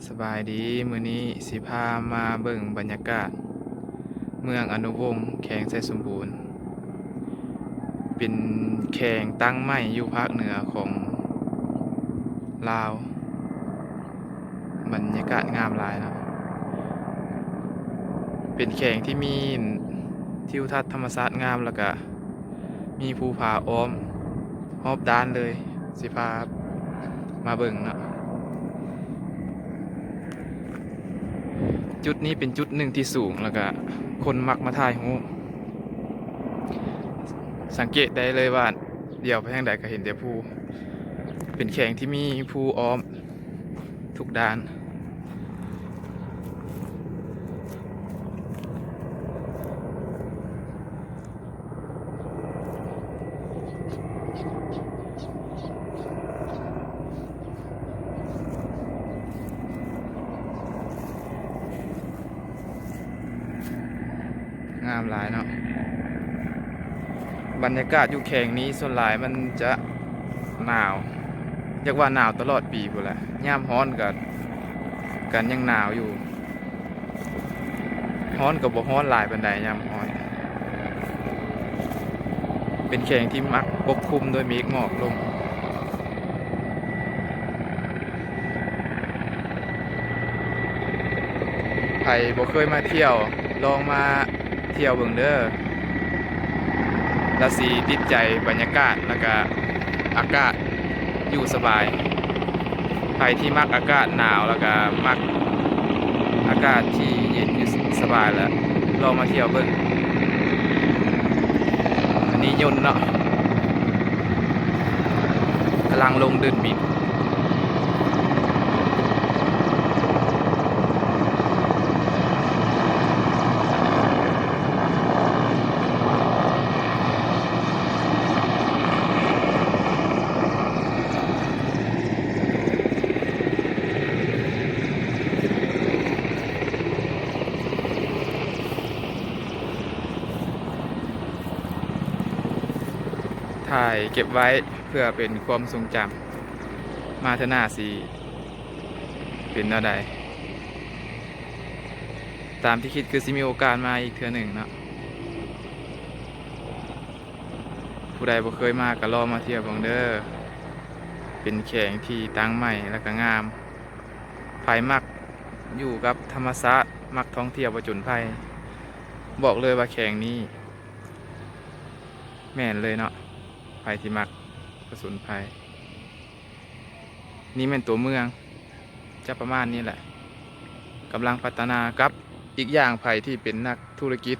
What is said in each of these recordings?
ສະບາຍດີ, ມື້ນີ້ຊິພາມາເບິ່ງບັນຍາກາດເມືອງອະນຸວົງ ແຂວງໄຊສົມບູນ. ເປັນແຂວງຕັ້ງໃໝ່ຢູ່ພາກເໜືອຂອງລາວ. ບັນຍາກາດງາມຫຼາຍເນາະ. ເປັນແຂວງທີ່ມີທິວທັດທຳມະຊາດງາມ ແລ້ວກະມີພູຜາອ້ອມຮອບດ້ານເລີຍ. ຊິພາມາເບິ່ງເນາະ. ຈຸດນີ້ເປັນຈຸດໜຶ່ງທີ່ສູງ ແລ້ວກະຄົນມັກມາຖ່າຍຮູບ. ສັງເກດໄດ້ເລີຍວ່າ ດຽວໄປທາງໃດກໍເຫັນແຕ່ພູ. ເປັນແຂວງທີ່ມີພູອ້ອມທຸກດ້ານ. ງາມຫຼາຍເນາະ. ບັນຍາກາດຢູ່ແຂວງນີ້ສ່ວນຫຼາຍມັນຈະໜາວ, ຢາກວ່າໜາວຕະຫຼອດປີພຸ້ນແຫຼະ. ຍາມຮ້ອນກໍ ກໍຍັງໜາວຢູ່. ຮ້ອນກໍບໍ່ຮ້ອນຫຼາຍປານໃດຍາມຮ້ອນ. ເປັນແຂວງທີ່ມັກປົກຄຸມໂດຍເມກໝອກລົງ. ໃຜບໍ່ເຄີຍມາທ່ຽວ ລອງມາທ່ຽວເບິ່ງເດີ. ລະຊິຕິດໃຈບັນຍາກາດ ແລ້ວກະອາກາດຢູ່ສະບາຍ. ໃຜທີ່ມັກອາກາດໜາວ ແລ້ວກະມັກອາກາດທີ່ເຢັນຢູ່ສະບາຍ ລະລອງມາທ່ຽວເບິ່ງ. ອັນນີ້ຍົນເນາະ ກຳລັງລົງເດີ່ນບິນ. ຖ່າຍເກັບໄວ້ເພື່ອເປັນຄວາມຊົງຈຳ ມາເທື່ອໜ້າຊິເປັນແນວໃດ. ຕາມທີ່ຄິດຄືຊິມີໂອກາດມາອີກເທື່ອໜຶ່ງເນາະ. ຜູ້ໃດບໍ່ເຄີຍມາກໍລອງມາທ່ຽວເບິ່ງເດີ. ເປັນແຂວງທີ່ຕັ້ງໃໝ່ ແລ້ວກໍງາມ. ໃຜມັກຢູ່ກັບທຳມະຊາດ, ມັກທ່ອງທ່ຽວຜະຈົນໄພ, ບອກເລີຍວ່າແຂວງນີ້ແມ່ນເລີຍເນາະ. ໃຜທີ່ມັກຜະຈົນໄພ. ນີ້ແມ່ນຕົວເມືອງ ຈະປະມານນີ້ແຫຼະ, ກຳລັງພັດທະນາ. ກັບອີກຢ່າງ ໃຜທີ່ເປັນນັກທຸລະກິດ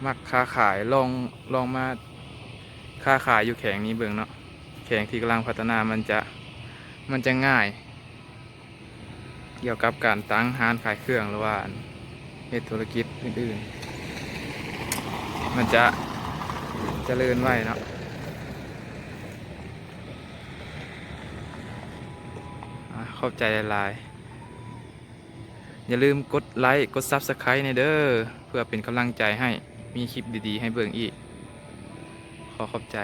ມັກຄ້າຂາຍ ລອງ ລອງມາຄ້າຂາຍຢູ່ແຂວງນີ້ເບິ່ງເນາະ. ແຂວງທີ່ກຳລັງພັດທະນາ ມັນຈະ ມັນຈະງ່າຍ ກ່ຽວກັບການຕັ້ງຮ້ານຂາຍເຄື່ອງ ຫຼືວ່າເຮັດທຸລະກິດອື່ນໆ ມັນຈະຈະເລີນໄວເນາະ. ອາ ຂອບໃຈຫຼາຍໆ. ຢ່າລືມກົດໄລຄ໌ ກົດ Subscribe ແດ່ເດີ ເພື່ອເປັນກຳລັງໃຈໃຫ້ມີຄລິບດີໆໃຫ້ເບິ່ງອີກ. ຂໍຂອບໃຈ.